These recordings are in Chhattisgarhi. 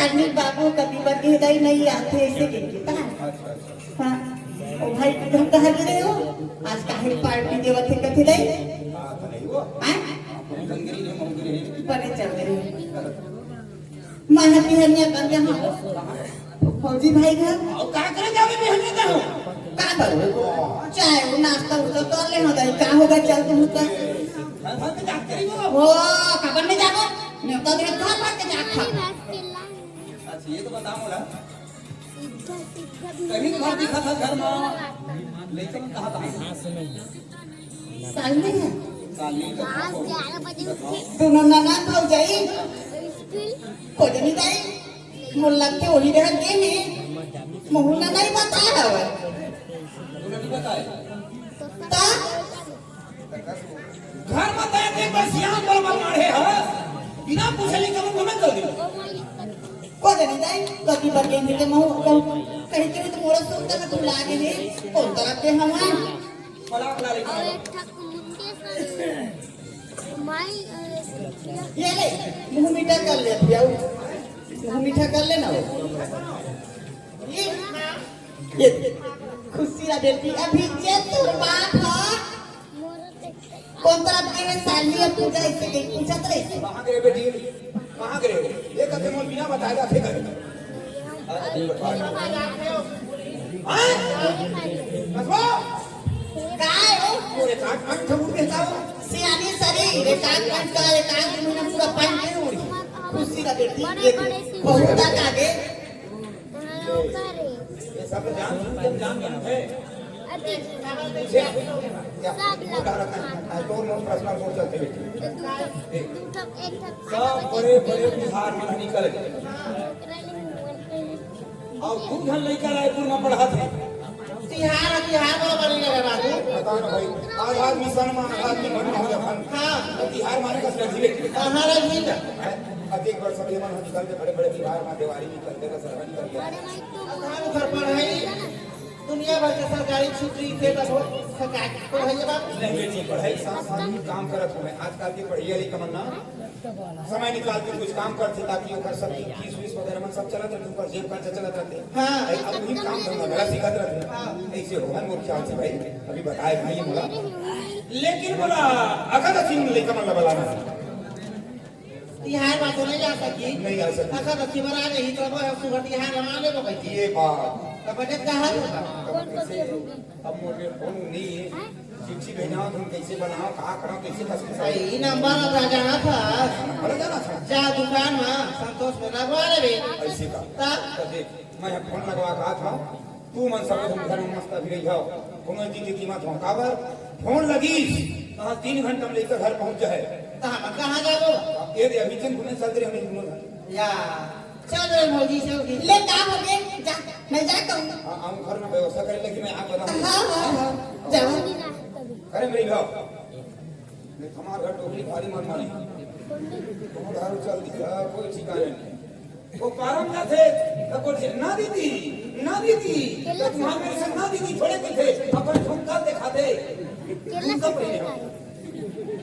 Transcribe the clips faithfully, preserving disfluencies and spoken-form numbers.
आदमी बाबू कभी बर के दाई नहीं आथे, ऐसे कहिके ता। अच्छा, अच्छा। हाँ, ओ भाई, तुम कहाँ गिरे हो? आज काहे पार्टी देवत हे कथे दाई? हाँ, तो नहीं वो। हाँ? हम गिरे हैं, हम गिरे हैं। बने चल रहे हैं। माँ बिहनिया कर यहाँ। फौजी भाई घर। और का करे जावे बिहनिया का हो? का करो? चाय, वो नाश्ता, उस्ता कर ले हो दाई। का होगा, चल तुम का। घर भर के जात करी वो। वो, खबर नहीं जाबो? न्योता दे, घर भर के जात खा। अच्छा, ये तो बता मोला। कहीं तो घर दिखा था घर में। लेकिन कहा था? साल में है। साल में तो आज ग्यारह बजे उठे। दोनों ननद भौजाई। स्कूल। खोजनी दाई। मोर लगथे वही रह गे हे। मोहू ला नहीं बताया हवे। तो ता? घर में तय एक बार सियान बल बल मारे ह। बिना पूछे नहीं कबूल घूमे कर दी। को जानी दाई, कभी बगे के मोहू को कहीं के तो मोरा सुनता ना तू लागे हे। कौन तरफ के हमार? बड़ा बड़ा लेके और आओ। एक ठक मुंडे से माई, अ, ये ले, मुंह मीठा कर ले, पियाऊ। मुंह मीठा कर ले ना वो। ये, ये, खुशी ला बेटी, अभी जे तोर बाप ह, कौन तरफ के है, सालनी अब पूजा ऐसे के पूछत रहे। कहाँ गए बेटी? कहाँ गए? ये कथे मोर बिना बताए जाथे करे। हाँ? कसबा? काय हो? वो एक आठ, आठ ठो उड़ के हटाओ। सियानी सरी, एक आध घंटा, एक आध दिन में पूरा पानी नहीं उड़ी। खुशी का बेटी, ये बहुत तक आगे। ये सब जान, जान, जान है। अभी क्या? सब लगा। तो नौ प्रश्न और चलते बेटी। दू ठक, एक ठक सब बड़े बड़े बिहार में निकल गए। और दू झन लइका रायपुर में पढ़त हे। तिहार ह, तिहार वाला बनी लगे बाबू। बता ना भाई, आधार मिशन में आधार मिशन हो जाता। हाँ। तो तिहार माने का सही है। कहाँ रही ना? अधिक वर्ष अभी मन निकल के बड़े बड़े तिहार में दिवाली निकल के दशहरा निकल गया। धान उधर पढ़ाई, दुनिया भर के सरकारी छुट्टी के तब हो, सरकार पढ़ाई बाबू। नहीं बेटी, पढ़ाई साथ साथ ही काम करत हूँ मैं। आजकल के पढ़िया लिखा मन ना समय निकाल के कुछ काम करथे ताकि ओकर सब फीस वीस वगैरह मन सब चलत रहथे, ओकर जेब खर्चा चलत रहथे। हाँ। भाई, अब वही काम धंधा घला सीखत रहथे। हाँ। ऐसे होवन मोर ख्याल से भाई, अभी बताए भाई मोला। लेकिन मोला अगर असीम लइका मन ला बलाना है। तिहार मा तो नहीं जा सकी। नहीं आ सकी। अगर असीम आ जाही तो अब सुगर तिहार मा लेबो कैसे? ये बात। तो बजट का हल होगा? तब कैसे? अब मोर में फोन नहीं है। चिट्ठी भेजाओ, तुम कैसे बनाओ, कहाँ करो, कैसे बस के भाई, ई नंबर अब राजा ना था। नंबर जाना था। जा दुकान में संतोष में लगवा लेबे। ऐसे का? तब? तो देख, मैं फोन लगवा के आता हूँ, तू मन सब तुम घर में मस्त अभी रही जाओ, कोनो की की कीमत हो। काबर? फोन लगी, कहाँ तीन घंटा में लेकर घर पहुँच जाए। तो हम कहाँ जाबो? ये दे, अभी चल, घूमे चल रहे, हमें घूमो। या, चल रे भौजी से उठी। ले, का हो गए? जा, मैं जा कहूँ। हाँ, हम घर में व्यवस्था करे, लेकिन मैं आप बताऊँ। हाँ, हाँ, हाँ, जाओ। अरे मेरी भाव, मैं तुम्हारे घर टोकरी भारी मन मारी। तुम घर चल दिया, कोई ठिकाने नहीं। वो पारम ना थे, तो बोल ना दीदी, ना दीदी, तो तुम्हारे मेरे से ना दीदी थोड़े के थे, अपन झुमका दिखाते। झुमका पहने हो।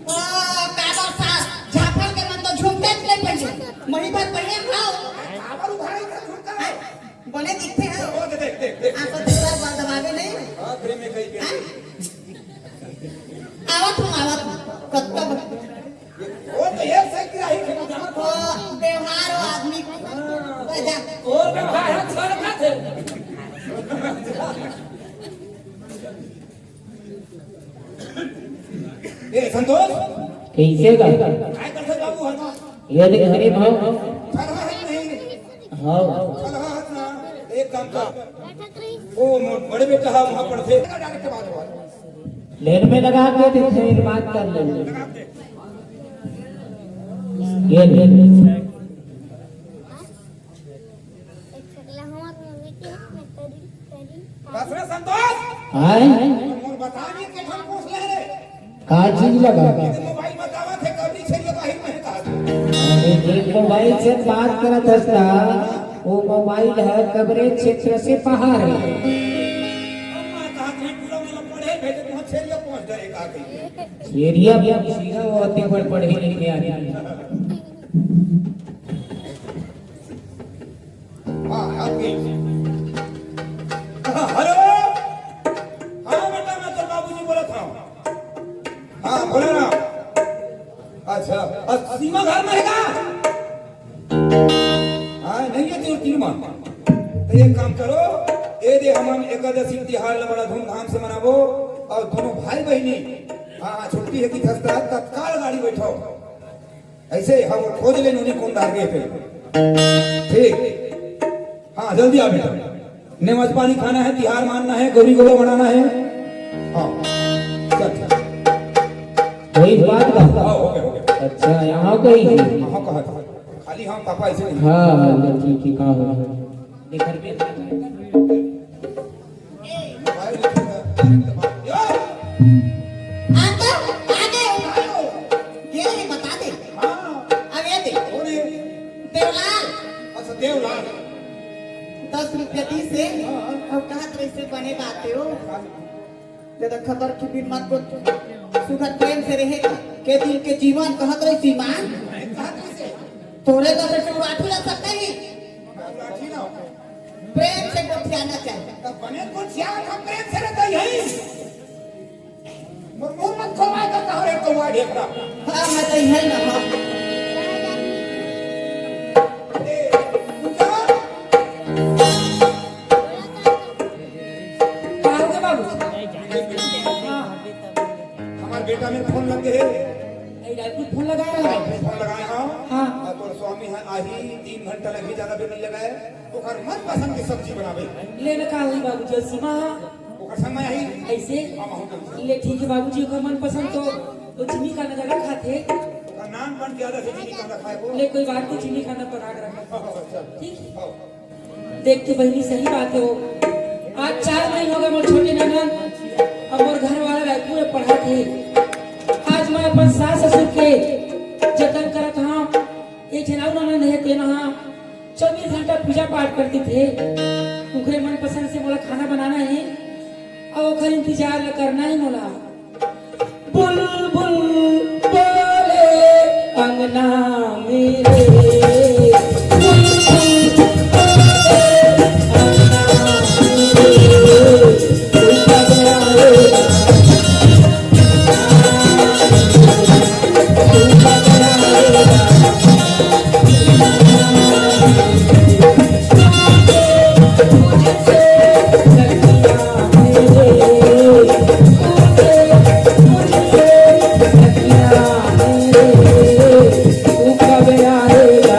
ओ, काबर सास, झापड़ के मन तो झुमके ले पड़े। मही भर पहने हो। काबर उधारे का झुमका है? बने दिखते हैं। ओ, देख, देख, देख। आप तो दीवार पर दबावे नहीं। आखिरी में कहीं पे। हाँ? आवत हूँ, आवत हूँ। कत्ता वो तो एक से किराही के जाना था। ओ, व्यवहार हो आदमी। हाँ। जा। और व्यवहार है, छोड़ ना थे। ए, संतोष? कैसे का? काय करथे बाबू हर मां? ये देख, अरे भाव। खड़ा है नहीं? हाँ। खड़ा है ना? एक काम कर। वो मोर बड़े बेटा है, वहाँ पढ़थे। लगा डायरेक्ट बात हुआ। लेन में लगा के दे, फिर बात कर ले। लगा दे। ये ले। एक छकला हमार मम्मी के हाथ में करी, करी। बस रे संतोष। आए? मोर बता नहीं के हम पूछ ले रे। का चीज लगा? ये मोबाइल बतावा थे, कबरी छेरिया बाहिर में है कहा था। अरे, जे मोबाइल से बात करत हस ना, वो मोबाइल है कबरे क्षेत्र से बाहर है। अम्मा कहा थे, पूरा मतलब पढ़े भेजे, तुम छेरिया पहुंच जाए का कहीं। छेरिया, छेरिया वो अति बड़ पढ़े लिखे आदमी। हेलो। हाँ बेटा, मैं तोर बाबूजी बोलत हँव। हाँ, बोला ना। अच्छा, अब सीमा घर में हे का? हाँ, नहीं हे तेरे तीन मन। त एक काम करो, ए दे हमन एकादशी तिहार ला बड़ा धूमधाम से मनाबो, अउ दूनों भाई बहिनी, हाँ, हाँ, छुट्टी हे कि थसता, तत्काल गाड़ी बैठाओ। अइसे हम खोज ले नोनी कोन डार गए थे। ठीक। हाँ, जल्दी आ बेटा। नेवज पानी खाना हे, तिहार मानना हे, गौरी गौरा बनाना हे। हाँ, चल। वही बात बा। हाँ, हो गया, हो गया। अच्छा, यहाँ कहीं हे? हाँ, कहा था। खाली हाँ, पापा अइसे नहीं। हाँ, हाँ, ठीक, ठीक, हाँ, हाँ। देखर भी। हाँ तो, आ गए हो। ये ले, बता दे। हाँ। अब ये दे। कौन है? देवलाल। अच्छा, देवलाल। दस रुपया दी से। हाँ। अब कहत रही से बने बात हे हो। ज्यादा खबर खिबिर मत बोल। सुखद प्रेम से रहे। के दिल के जीवन कहत रही सीमान। कहत रही से। तोरे तो से चुराठी लग सकते ही। चुराठी ना हो। प्रेम से गोठियाना चाहिए। तब बने गोठिया, हम प्रेम से रहते ही। मोर मुंह मत खोलवाए तो कहो रे कौवा ढेकड़ा। हाँ, मैं तो यही ना, हाँ। ए, पूजा। का हो गया बाबू? हाँ। हमार बेटा में फोन लग गए। ए, रायपुर फोन लगाए रहे। रायपुर फोन लगाए हँव। हाँ। अउ तोर स्वामी हे, आही तीन घंटा लगही, ज्यादा बेर नहीं लगाए। ओकर मनपसंद के सब्जी बनाबे। ले न का होही बाबूजी, सीमा। ओकर संग में आही। अइसे? हम आहूँ कम से। ले ठीक हे बाबूजी, ओकर मनपसंद तो वो चीनी का नजर खाथे। ओकर नान बन के आदत हे चीनी का खाए को। ले कोई बात नहीं, चीनी खाना बना के रखा। हाँ, हाँ, चल। ठीक हे। हाँ। देख तो बहिनी, सही बात हे वो। आज चार महीना हो गए मोर छोटे ननद अउ मोर घर वाला रायपुर में पढ़त हे। आज मैं अपन सास ससुर के जतन करत हँव। एक झन अउ ननद हे, तेन ह चौबीस घंटा पूजा पाठ करथे। ओकरे मनपसंद से मोला खाना बनाना हे अउ ओकर इंतजार ल करना हे मोला। बुलबुल बोले अंगना में रे, बुलबुल बोले अंगना में रे, तू कब आएगा?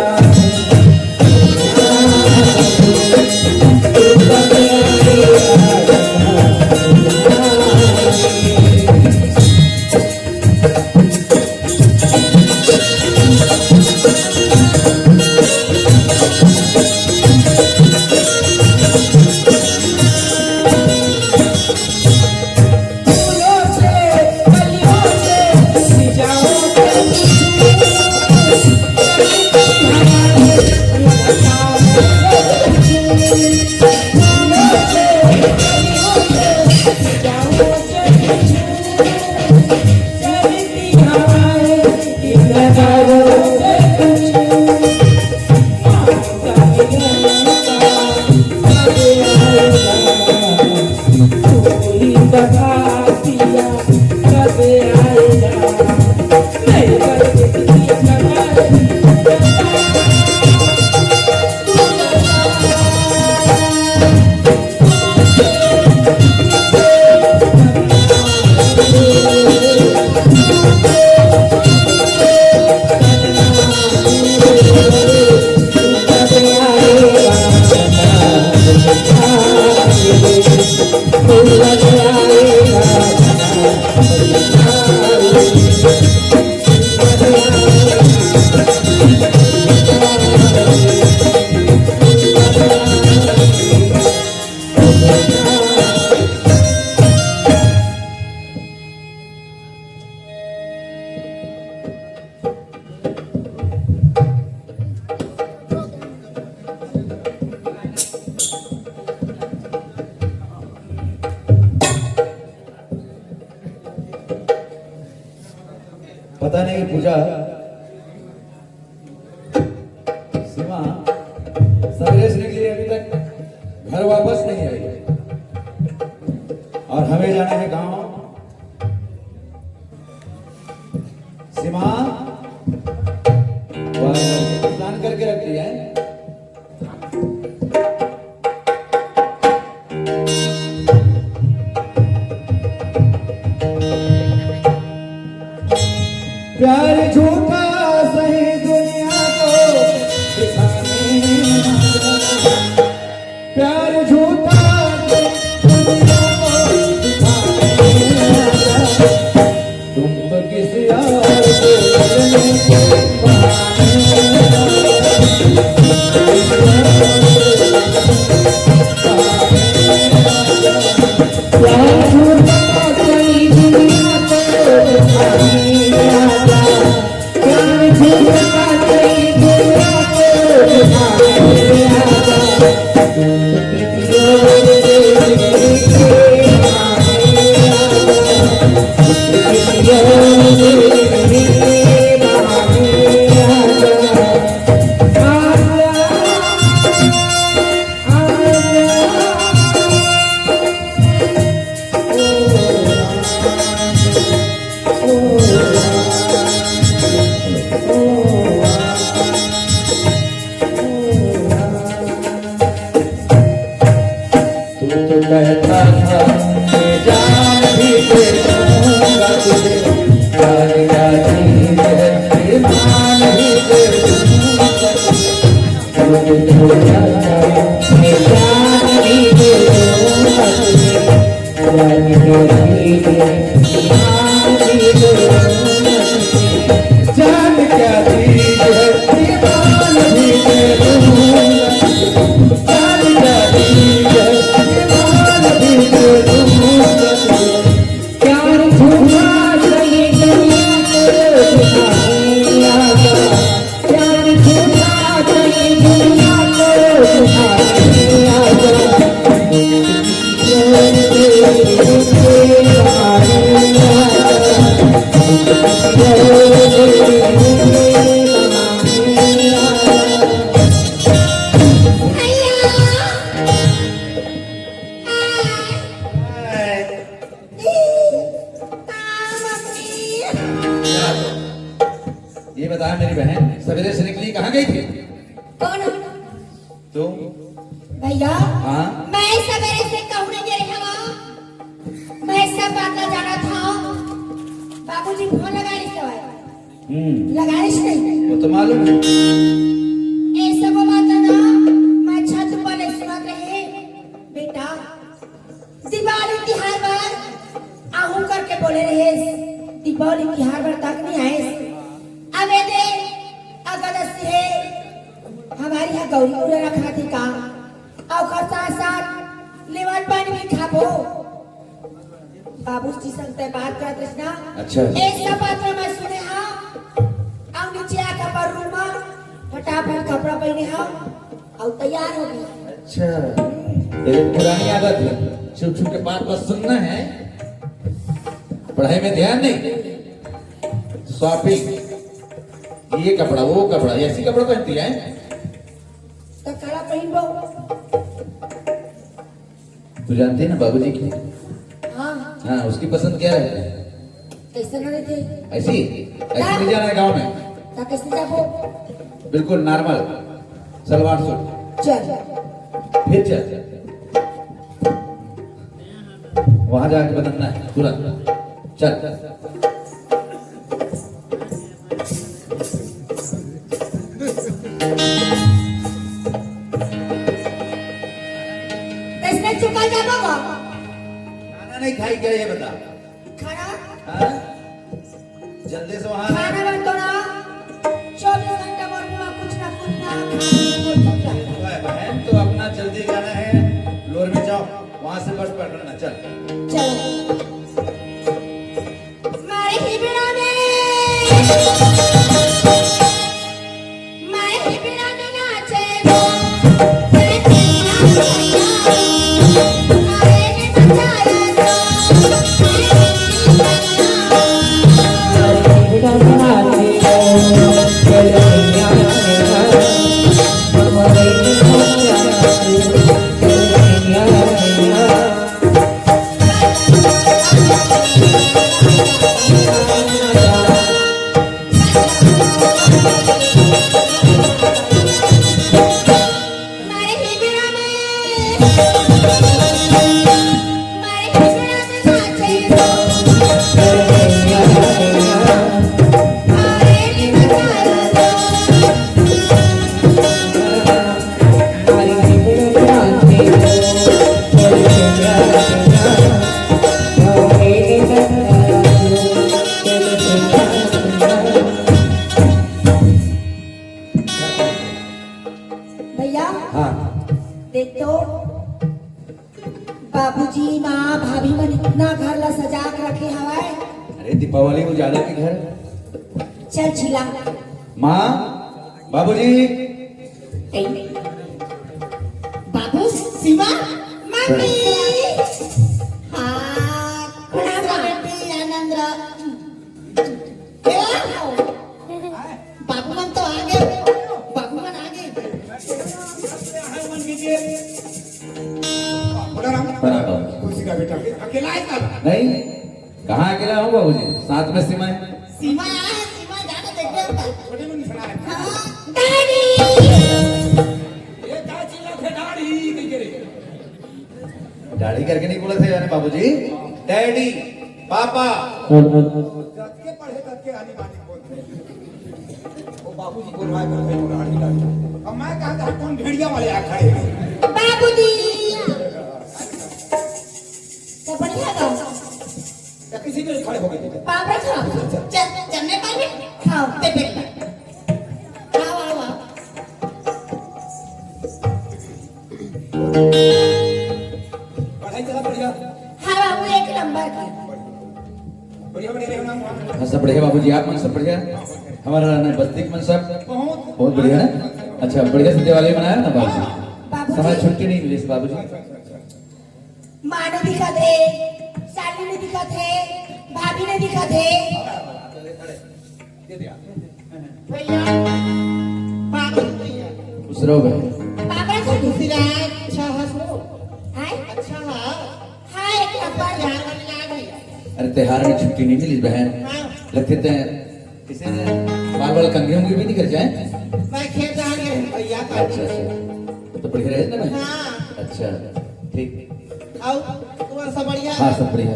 पता नहीं पूजा, सीमा, सवेरे से निकली अभी तक वापस नहीं आई। और हमें जाना है गांव। सीमा, वाह, plan करके रख दिया है। प्यार झूठा सही दुनिया को दिखाने वाला, प्यार झूठा सही दुनिया को दिखाने वाला, तुम तो किसी और को मिलने के बहाने। तू तो कहता था, मैं जान भी दे दूंगा तुझे, जान क्या चीज है, ईमान भी दे दूंगा तुझे। तू तो कहता था, मैं जान भी दे दूंगा तुझे, जान क्या चीज है, ईमान भी दे दूंगा तुझे। जान क्या चीज है, ईमान भी दे दूंगा। जान क्या चीज है, ईमान भी दे दूंगा तुझे। प्यार झूठा सही दुनिया को दिखाने आया। प्यार झूठा सही दुनिया को दिखाने आया। ये बता मेरी बहन, सवेरे से निकली, कहाँ गई थी? कौन? तुम? भैया, हाँ? मैं सवेरे से कहूँ नहीं गे रहे हवा। मैं सब बात ला जाना था। बाबूजी फोन लगा रही सवाई। हम्म। लगा रही नहीं। वो तो मालूम है। ये सब बात ना, मैं छत पर ले सुनत रहे। बेटा, दीपावली तिहार बर आहूं करके बोले रहेस, दीपावली तिहार बर तक नहीं आएस। अब ए दे, अगर अइसे हे, हमर इहाँ गौरी पूरा रखा थे का? अउ ओकर साथ साथ लेवन पानी भी खाबो। बाबूजी संग तै बात करत रहिस ना। अच्छा। ए सब बात मैं सुने हंव। अउ नीचे आके अपन रूम में फटाफट कपड़ा पहिने हंव। अउ तैयार हो गई। अच्छा, तेरी पुरानी आदत है, छुप छुप के बात बात सुनना है, पढ़ाई में ध्यान नहीं, shopping, ये कपड़ा, वो कपड़ा, ऐसी कपड़ा पहनती है। तो काला पहनबो। तू जानती है ना बाबूजी की? हाँ। हाँ, उसकी पसंद क्या रहती है? कैसे ना रहती? ऐसी? ऐसी नहीं जाना है गाँव में। तो कैसे जाबो? बिल्कुल normal, सलवार सूट। चल। फिर चल। वहां जाके बदलना है तुरंत। चल। कैसे चुका जाबो? खाना नहीं खाई क्या, ये बता। खाना? हाँ? जल्दी से वहाँ। खाना बन तो ना, चौबीस घंटा मोर मुंह में कुछ ना कुछ ना खाना। बहन, तो अपना जल्दी जाना है, लोर में जाओ, वहाँ से बस पकड़ना, चल। चलो। मारे ही बिना में, मारे ही बिना में नाचे। भैया, हाँ। देख तो, बाबूजी, माँ, भाभी मन इतना घर ला सजा के रखे हवय। अरे, दीपावली उजाला के घर। चल छिला। माँ, बाबूजी। ए, बाबू, सीमा, मम्मी। हाँ, प्रणाम बेटी, आनंद रह। ए, बाबू मन तो आगे, बाबू मन आगे। प्रणाम। खुशी का बेटा, अकेला है का? नहीं, कहाँ अकेला हूँ बाबूजी, साथ में सीमा है। सीमा है, सीमा जाके देखबे हम। छोटे मन सुना है। हाँ, डैडी। ये का चिल्ला थे, दाढ़ी कह के रे? दाढ़ी करके नहीं बोला था यार बाबूजी, डैडी, पापा। जब के पढ़े तब के आनी बानी बोलते हैं। वो बाबूजी बोलवाए कर भाई, दाढ़ी, दाढ़ी। अब मैं कहा था, कौन भेड़िया वाले आ खड़े हैं? बाबूजी। तो बढ़िया था। तो किसी पे खड़े हो गए थे? पापा था। चल, चलने पर भी? हाँ, ते पे। आओ, आओ, आओ। पढ़ाई चला बढ़िया? हाँ बाबू, एक नंबर की। बढ़िया, बढ़िया, बढ़िया। हाँ, सब बढ़िया बाबूजी, आप मन सब बढ़िया? हमारा ना बस्ती के मन सब बहुत बहुत बढ़िया ना? अच्छा, बढ़िया से दिवाली मनाया ना बाबूजी? बाबूजी। समय छुट्टी नहीं मिली बाबूजी। माँ नहीं दिखत हे, साली नहीं दिखत हे, भाभी नहीं दिखत हे। भैया, बाबू भैया। खुश रहो भाई। बाबा जी। खुशी रहा, अच्छा हंसो। हाय। अच्छा हाँ। हाँ, एक नंबर। त्योहार वाली आ गई। अरे, त्योहार में छुट्टी नहीं मिली बहन। हाँ। लगते ते किसी ने बाल बाल कंघी उंघी भी नहीं कर जाए। मैं खेत जा रही हूँ भैया, अच्छा, अच्छा। तो बढ़िया रहे ना मैं? हाँ। अच्छा, ठीक। आओ, तुम्हारा सब बढ़िया? हाँ, सब बढ़िया।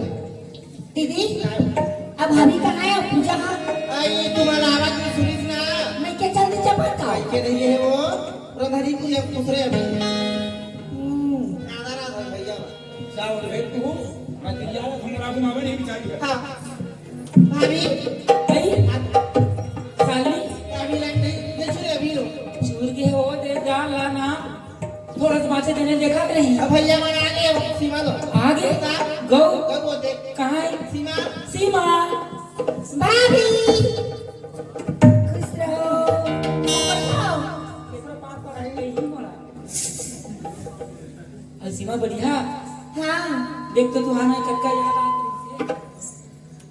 दीदी, अब भाभी कहाँ है? पूजा हाँ? आ, ये तुम्हारा आवाज में सुनिस ना। मैं क्या चंद चपड़ का? आई के नहीं है वो, रधरी को ये दूसरे अभी। हम्म। राधा राधा भैया। चावल भेज तू, मैं तिरिया ला, हमरा को मावे नहीं बिचारी है। हाँ। भाभी। भाई। साली। भाभी लाइन नहीं, ये छुरे अभी लो। चूर के हो दे जा ला ना। थोड़ा सा बाँचे देने देखा कि नहीं? अब भैया मन आ गए, अब सीमा लो। आ गए? का? गौ? गौ बोलते। कहाँ है? सीमा। सीमा। भाभी। खुश रहो। ऊपर जाओ। केकरो पास पर आई यही बोला। अरे सीमा बढ़िया। हाँ। देख तो तू आना कक्का याद आ रही है।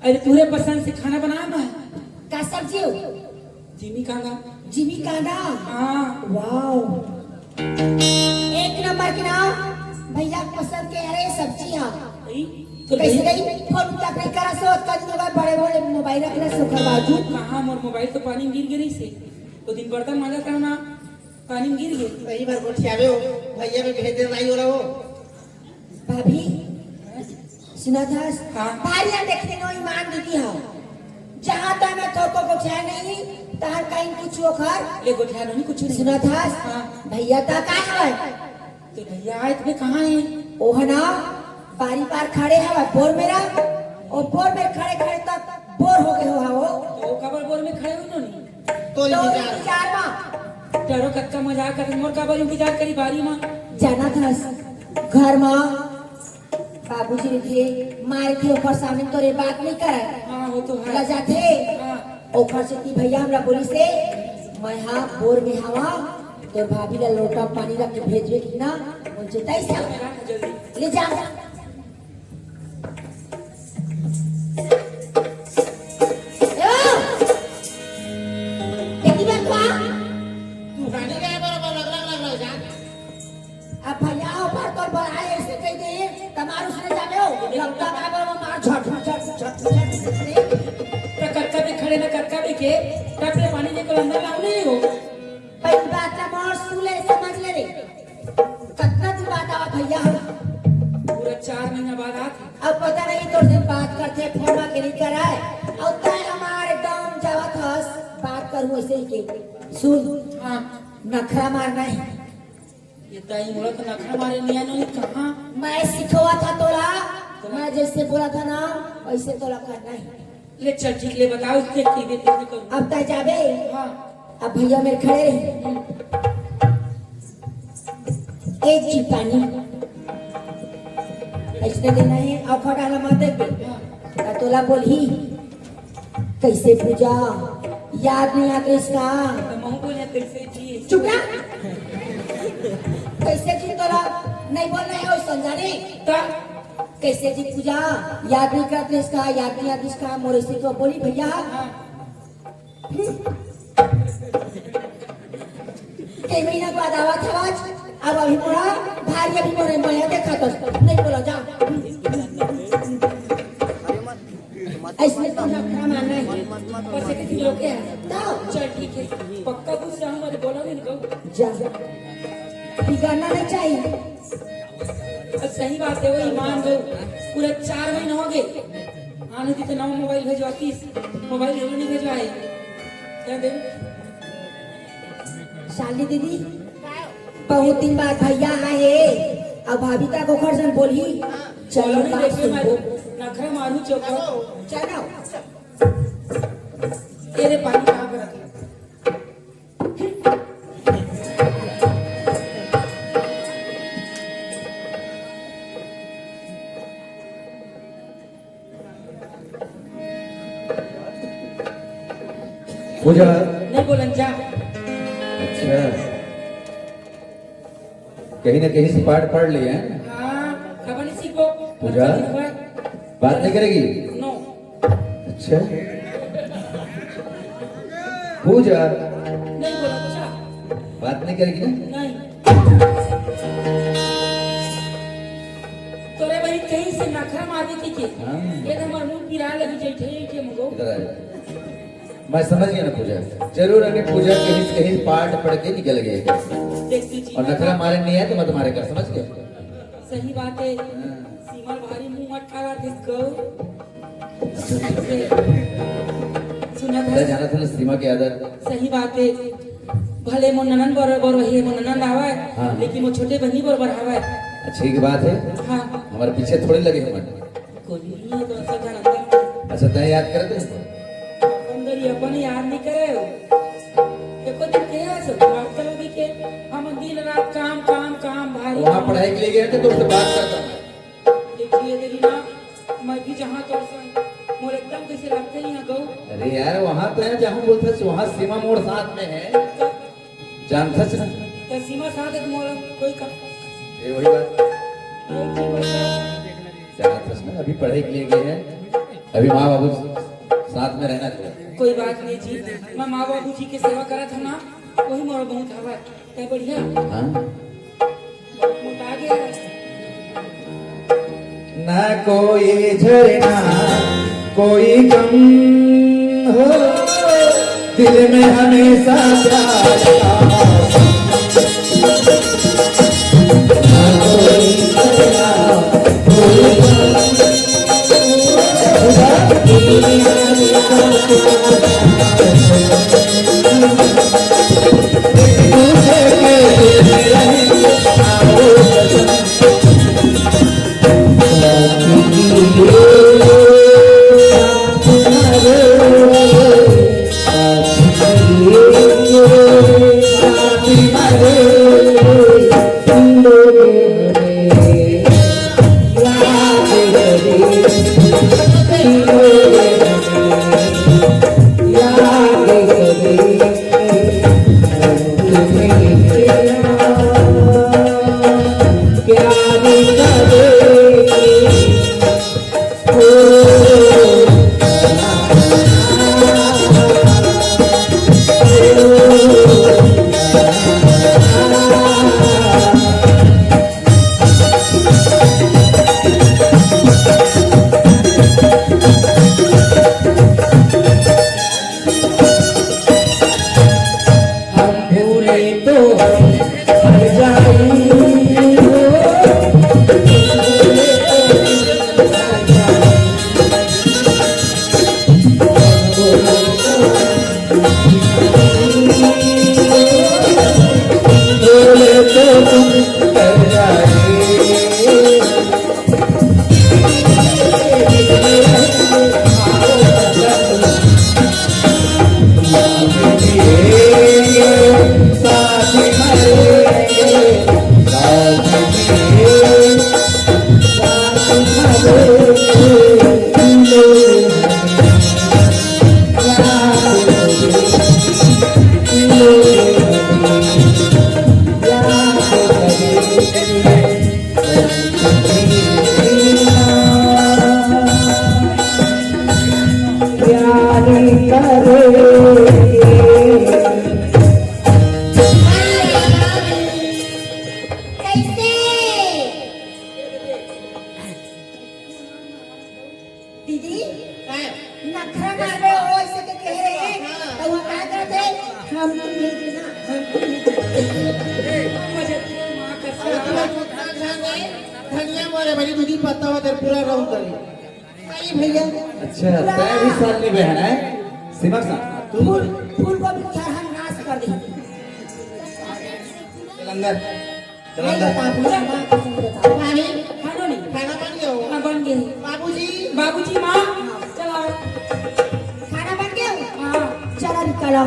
अरे, तोरे पसंद से खाना बनाए मैं। का सब्जी हो? जिमी कांदा। जिमी कांदा? हाँ। वाओ। एक नंबर के ना, भैया के पसंद के, अरे, सब्जी हाँ। ई, तो कैसे भाई गई? फोन तक नहीं करा सो, कल तो बड़े बड़े मोबाइल रख रहे सो घर बाजू। कहाँ मोर मोबाइल तो पानी में गिर गिरी से। वो दिन बर्तन मांजा था ना, पानी में गिर गए। सही बार गोठियावे हो, भैया में भेज देना ही हो रहा हो। भाभी, सुनत हस? हाँ। भारी हम देखते नो ईमान दीदी हो। जहाँ तो मैं थोको गोठिया नहीं, तहन कहीं कुछ ओखर। ले गोठिया नहीं, कुछ नहीं। सुनत हस? हाँ। भैया ता का हवय? तो भैया आए थे कहाँ है? ओह ना, बारी पार खड़े हवय, बोर मेरा। और बोर में खड़े खड़े तक बोर हो गए हो, हो। तो कबर बोर में खड़े हुई नो नहीं? तो तो इंतजार। इंतजार मा। डरो कतका मजाक कर, मोर काबर इंतजार करी बारी मा? जानत हस, घर मा बाबूजी रहिथे, माँ रहिथे, ओकर सामने तोरे बात नहीं करय। हाँ, वो तो है। लजाथे। हाँ। ओकर सेती भैया हमरा बोलिस हे, मैं हा बोर में हवा, तोर भाभी ला लोटा पानी रख के भेजबे कि ना, मुझे तैसा। जल्दी। ले जा। ए ओ! देखी बा तो आ। तू गाड़ी गए बराबर लग, लग, लग, लग जा। अब भैया ऊपर तोर बड़ाई ऐसे कह दे, तमार उसने जाने हो, लगता का बराबर मार झट, झट, झट, झट, झट। तो कतका भी खड़े ना कतका भी के, तब ले पानी निकल अंदर लाओ नहीं हो। पहली बात ला मोर सुन ले, समझ ले रे। कतना दिन बाद आवा भैया हम? पूरा चार महीना बाद आत। अब पता नहीं तोर से बात करथे, फोन मा के नहीं कराए। और तय हमार एकदम जावत हस, बात करूँ ऐसे ही के। सुन, हाँ। नखरा मारना है। ये ताई मोला तो नखरा मारे नहीं आनो, ये कहाँ? मैं सिखवा था तोला। तो मैं जैसे बोला था ना, वैसे तोला करना है। ले चल ठीक ले, बताओ इससे सीधे सीधे करूँ। अब तय जाबे। हाँ। अब भैया मेरे खड़े रही। हम्म। एक जी पानी। अइसने देना हे, अउ खड़ा ला मत देबे। त तोला बोलही, "कइसे पूजा? याद नइ आत रहिस का?" त महूं बोले, "कइसे जी?" चुप रह। कइसे जी तोला नइ बोलना हे, ओ संजारी। त कइसे जी पूजा? याद नइ करत रहिस का? याद नइ आत रहिस का? मोर अइसे तो बोली भइया। हाँ। के महीना बाद आवत हवस, अब अभी मोरा भारी अभी मोरे मया देखत हस, नहीं बोला जा। अइसने तो नखरा मारना हे। बस एक ही लोग के है। तो चल ठीक है, पक्का गुस्सा हमारे बोला नहीं को। जा, बिगाड़ना नहीं चाहिए। अउ सही बात हे, वही मान लो, पूरा चार महीना हो गए। आने दी तो नवा मोबाइल भेजवातीस, मोबाइल घलो नइ भेजवाए। का दे? शालिनी दीदी, बहुत दिन बाद भइया आए हे, अब भाभी का गोखर सन बोलही। चलो, बोलो नहीं, बात देखे मैं सुनबो। नखरा मारू चौका। चलो। तेरे पानी कहाँ पर रखा? पूजा। नहीं बोलन जा। अच्छा, कहीं ना कहीं से पाठ पढ़ लिए हैं। हाँ, खबर नहीं सीखो। पूजा, बात नहीं करेगी? नो। अच्छा। पूजा। नहीं बोला, पूछा। बात नहीं करेगी ना? नहीं। तोरे बहिन कहीं से नखरा मार देती के? हाँ। ये तो हमारे मुंह पिरा लगी जैठे के मगो। इधर आ जा। मैं समझ गया ना पूजा। जरूर अभी पूजा कहीं से कहीं पाठ पढ़ के निकल गए। देखती जी। और नखरा मारे नहीं आए तो मत मारे कर, समझ गए? सही बात है। हाँ। सीमा भारी मुंह मटकारा देख गो। सुना था। मैं जाना था ना सीमा के आदर। सही बात है। भले मोर ननन बरोबर रही, मोर ननन आवे, हाँ। लेकिन मोर छोटे बहिनी बरोबर आवे। अच्छी की बात है। हाँ। हमारे पीछे थोड़ी लगे हैं। कोई नहीं है, तो ऐसा जानता हूँ। अच्छा, तय याद कर दे। अपन दरी अपन याद नहीं करे हो। देखो दिन के है सब, डॉक्टर भी के, हम दिन रात काम, काम, काम, भारी वहाँ काम। पढ़ाई के लिए गए थे तो उससे बात करता था। देखिए, देखी ना, मैं भी जहाँ तोर संग, मोर एकदम कइसे लगते ही है गऊ। अरे यार, वहाँ तो है जहाँ बोलता है, वहाँ सीमा मोर साथ में है। तो जानता है ना? तो सीमा साथ है तो मोर कोई कम। ये वही बात। ये की बात है? जानता है ना, अभी पढ़ाई के लिए गए हैं, अभी माँ बाबू साथ में रहना चाहिए। कोई बात नहीं जी, मैं माँ बाबू जी की सेवा करा था ना, वही मोर बहुत हवा है। तै बढ़िया। हाँ। मोटा गया। ना कोई झरना, कोई गम हो, दिल में हमेशा प्यार का। ना कोई झरना, कोई गम। दुनिया मोरे बड़ी दूधी पत्ता होते पूरा राउंड करी। अरे भैया। अच्छा, तै भी साल नहीं बहन है। सिमर सा, तू फूल, फूल गोभी के थरहा नाश कर दे। चल अंदर। चल नहीं अंदर। बता, पूरा माँ कसम बता। भाभी, खाना नहीं। खाना बन गया हो? हाँ, बन गया। बाबूजी। बाबूजी, माँ, चला। खाना बन गया? हाँ। चला निकलो।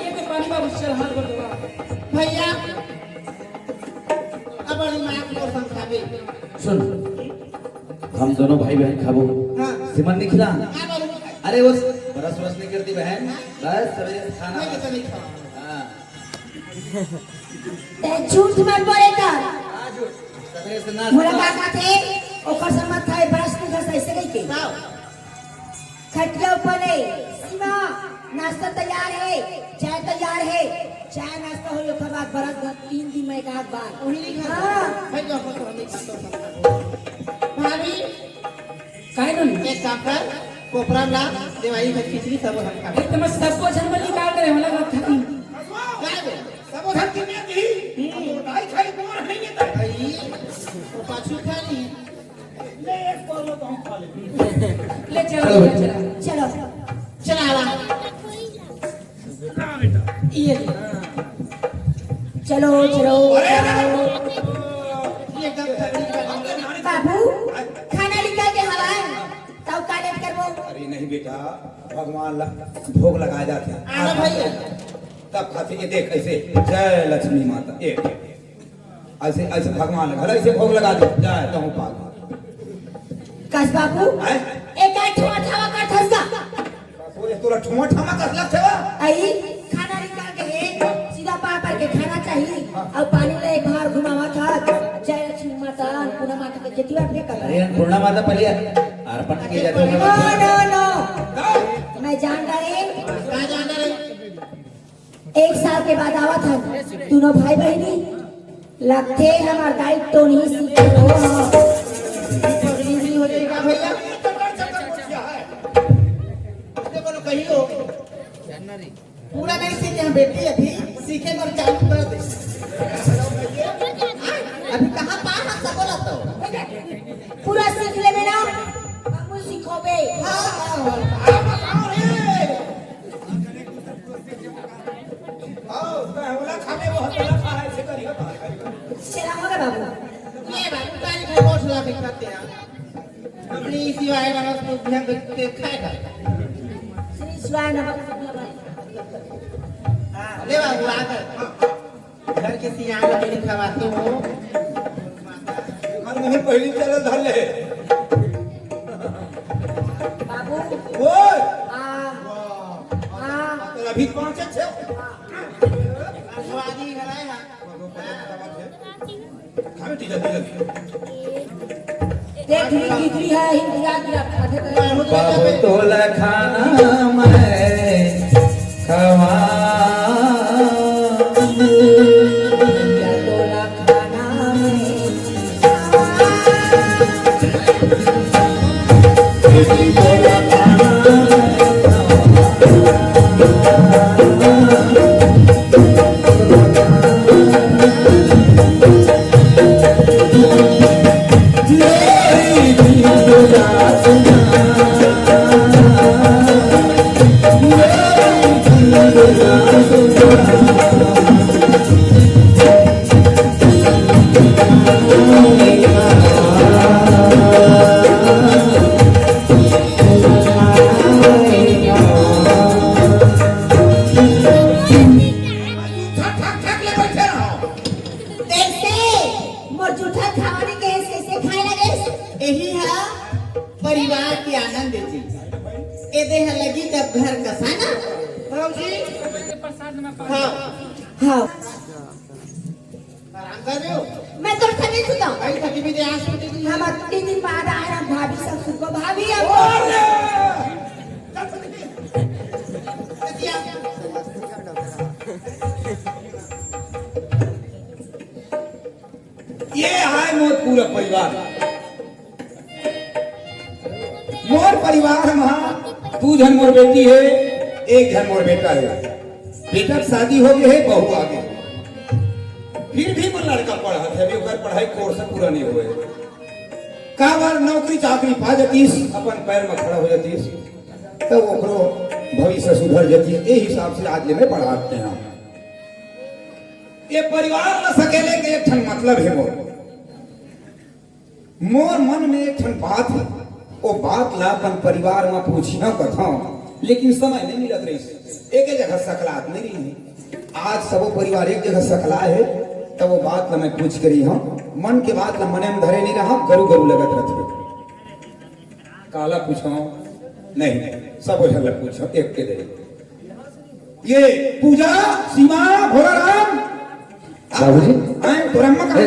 ये तो पानी बाबू, चल हाथ धो दो। भैया, अब बड़ी माँ को समझावे। सुन, हम दोनों भाई बहन खाबो। हाँ। सिमर नहीं खिला? हाँ, बाबू। अरे, वो बरस वरस नहीं करती बहन। हाँ। बस सवेरे से खाना। नहीं, तो नहीं खाओ। हाँ। ते झूठ मत बोले कर। हाँ, झूठ। सवेरे से नाश्ता। मुलाकात आते, ओकर से मत खाए, बरस नहीं कर, ऐसे नहीं के। खाओ। खटिया ऊपर ले, सीमा, नाश्ता तैयार है, चाय तैयार है, चाय नाश्ता होई, ओकर बाद बरस भर तीन दिन में एक आध बार। वही नहीं खाता। हाँ। भाई, जो हो तो हम नहीं खाते, हम खाते। भाभी, काहे नोनी? एक काम कर, कोपरा ला, देवारी भर खिचड़ी सब हम खा। ए, त मैं सबको झन मन निकाल करे, वाला रखा थी। काय बे? सबो धन के मैं दी। हम्म। हम तो दाई खाई, कोन नहीं है तो। भाई, वो पाछू खा ली। ले, एक पौलो तो हम खा ले। ले, चलो, चलो, चलो। चलो। चला ला। ये ले। चलो, चलो, अरे, चलो। ये एकदम ठंडी का बाबू, खाना निकाल के हवा है। तब का लेट करबो? अरे नहीं बेटा, भगवान ला भोग लगाए जाथे। आना भैया। तब खाथे, ये देख ऐसे, जय लक्ष्मी माता, ये। ऐसे, ऐसे भगवान लगा, ऐसे भोग लगा दे, जाए तो हूँ पागल। कस बाबू, हैं? एक आठ ठो अठावा कर धसका। तो ये तोरा ठुमा ठामा कस लगथे बा? आई, खाना निकाल के है, सीधा पापर के खाना चाहिए, हाँ। और पानी ले एक बार घुमावा था, जय लक्ष्मी माता, अन्नपूर्णा माता के जितनी बार भी कर। अरे, अन्नपूर्णा माता पहले अर्पण किया जाता है। No, no, no। मैं जान रहे। कहाँ जान रहे? एक साल के बाद आवत हन, दोनों भाई बहिनी। लगथे हमर दाई तो नहीं सीखे हो। पगली नहीं हो जाएगा भैया। अरे बोलो, कहियो। पूरा नहीं सीखे हैं बेटी, अभी सीखे बर चालू कर दे। अभी कहाँ पाए हैं सब बोला तो। पूरा सीख लेबे ना, हमू सीखोबे। हाँ, हाँ, हाँ। आओ, बताओ रे। आओ, मैं होला खाने वो हल्ला खा है, ऐसे करियो, बात करियो। चला होगा बाबू। ये बाबू, तारी में बहुत ला के खाते हैं। अपनी शिवाय नमः तुभ्यं करके खाएगा। श्री शिवाय नमः तुभ्यं। हाँ, ले बाबू, आ गए। घर के सियान ला मेरे खवाते हो। घर में पहली चल धर ले। बाबू। ओए। आ। आ। अभी पाँच छे। आजवादी हराए हा। खावे टीका, टीका। देख ली, खिचड़ी है, हिंदिया की रखा थे। बाबू तोला खाना मैं खवा। या तोला खाना मैं खवा। जूठा ठक ठक ले बैठे रहो। कैसे? मोर जूठा खावाने के कैसे खाए लगे? यही है परिवार की आनंद जी। ये देह लगी जब घर कसाना। भौजी। हाँ। हाँ। आराम कर रहे हो? मैं तो थकी सुता हूँ। भाई, थकी भी दे, आज छुट्टी दी। हम अब तीन दिन बाद आए हैं, भाभी सब सुन को, भाभी अब अरे! ये है मोर पूरा परिवार। मोर परिवार म दू झन मोर बेटी हे, एक झन मोर बेटा हे। बेटा के शादी हो गे हे, बहू आ गे। फिर भी मोर लड़का पढ़त हे, अभी ओकर पढ़ाई कोर्स पूरा नहीं होए। काबर नौकरी चाकरी पा जतिस, अपन पैर म खड़ा हो जतिस, तब ओकरो भविष्य सुधर जतिस। ए हिसाब से आज ले मैं पढ़ाते हैं। ये परिवार ल सकेले के एक ठन मतलब हे मोर। मोर मन में एक ठन बात हे, ओ बात ला अपन परिवार म पूछिहौं कथौं, लेकिन समय नइ मिलत रहिस, एके जगह सकलात नइ रहिस। आज सबो परिवार एक जगह सकलाए हे, तब ओ बात ला मैं पूछ के रहिहौं। मन के बात ला मने म धरे नइ रहंव, गरू गरू लगत रथे। काला पूछौं? नहीं, सबो झन ला पूछौं, एक के दे। ये पूजा, सीमा, भोलाराम। बाबूजी। आए, तोर अम्मा कहाँ? ए।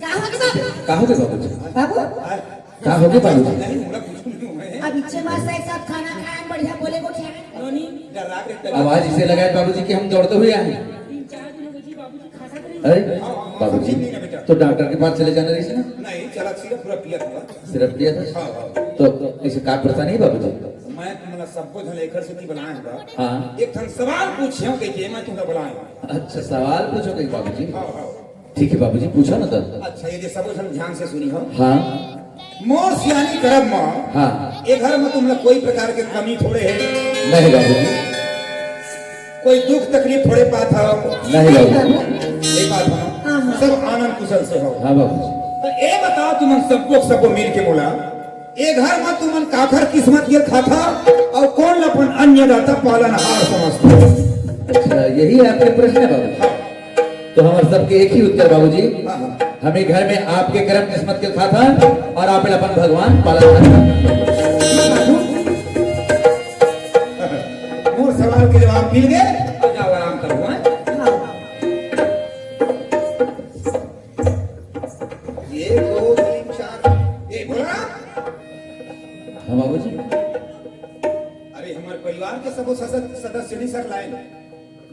का होगे बाबू? का होगे बाबूजी? बाबू? आए। का होगे बाबूजी? नहीं, मोला कुछ नहीं हुआ है। अब इच्छे मार से एक साथ खाना खाए, बढ़िया बोले को खाए। डर रहा है, डर रहा है। आवाज इसे लगाए बाबूजी कि हम दौड़ते हुए आए। अरे, बाबूजी, तो डॉक्टर के पास चले जाना रहिस ना? नहीं, चला, सिर्फ पूरा पिया था। सिर्फ पिया था? हाँ, हाँ। तो, तो इसे का परेशानी हे बाबूजी? मैं तुमला सबो झन एकर सेती बुलाए हंव। हाँ। एक ठन सवाल पूछे हंव कहिके मैं तुमला बुलाए हंव। अच्छा, सवाल पूछो कहिके बाबूजी? हाँ, हाँ। ठीक हे बाबूजी, पूछो ना तो। अच्छा, ये जे सबो झन ध्यान से सुनिहव। हाँ। मोर सियानी करब म हाँ। ए घर म तुमला कोई प्रकार के कमी थोड़े हे। नहीं बाबूजी। कोई दुख तकलीफ थोड़े पात हव। नहीं बाबूजी। नहीं पात हव। हाँ, हाँ। सब आनंद कुशल से हव। हाँ बाबूजी। त ए बताव तुमन सबो सबो मिल के मोला, ए घर म तुमन काखर किस्मत के खाता अउ कोन ल अपन अन्नदाता पालनहार समझथव? अच्छा, यही आपके प्रश्न हे बाबू। हाँ। तो हमर सबके एक ही उत्तर बाबूजी। हाँ, हाँ। हम ए घर में आपके करम किस्मत के खाता अउ आप ल अपन भगवान पालनहार। मोर सवाल के जवाब मिल गे, अब जाव आराम करव, हैं? हाँ। एक, दो, तीन, चार। ए, बोला। हाँ, बाबूजी। अरे, हमर परिवार के सबो सदस्य, सदस्य नहीं सकलाए।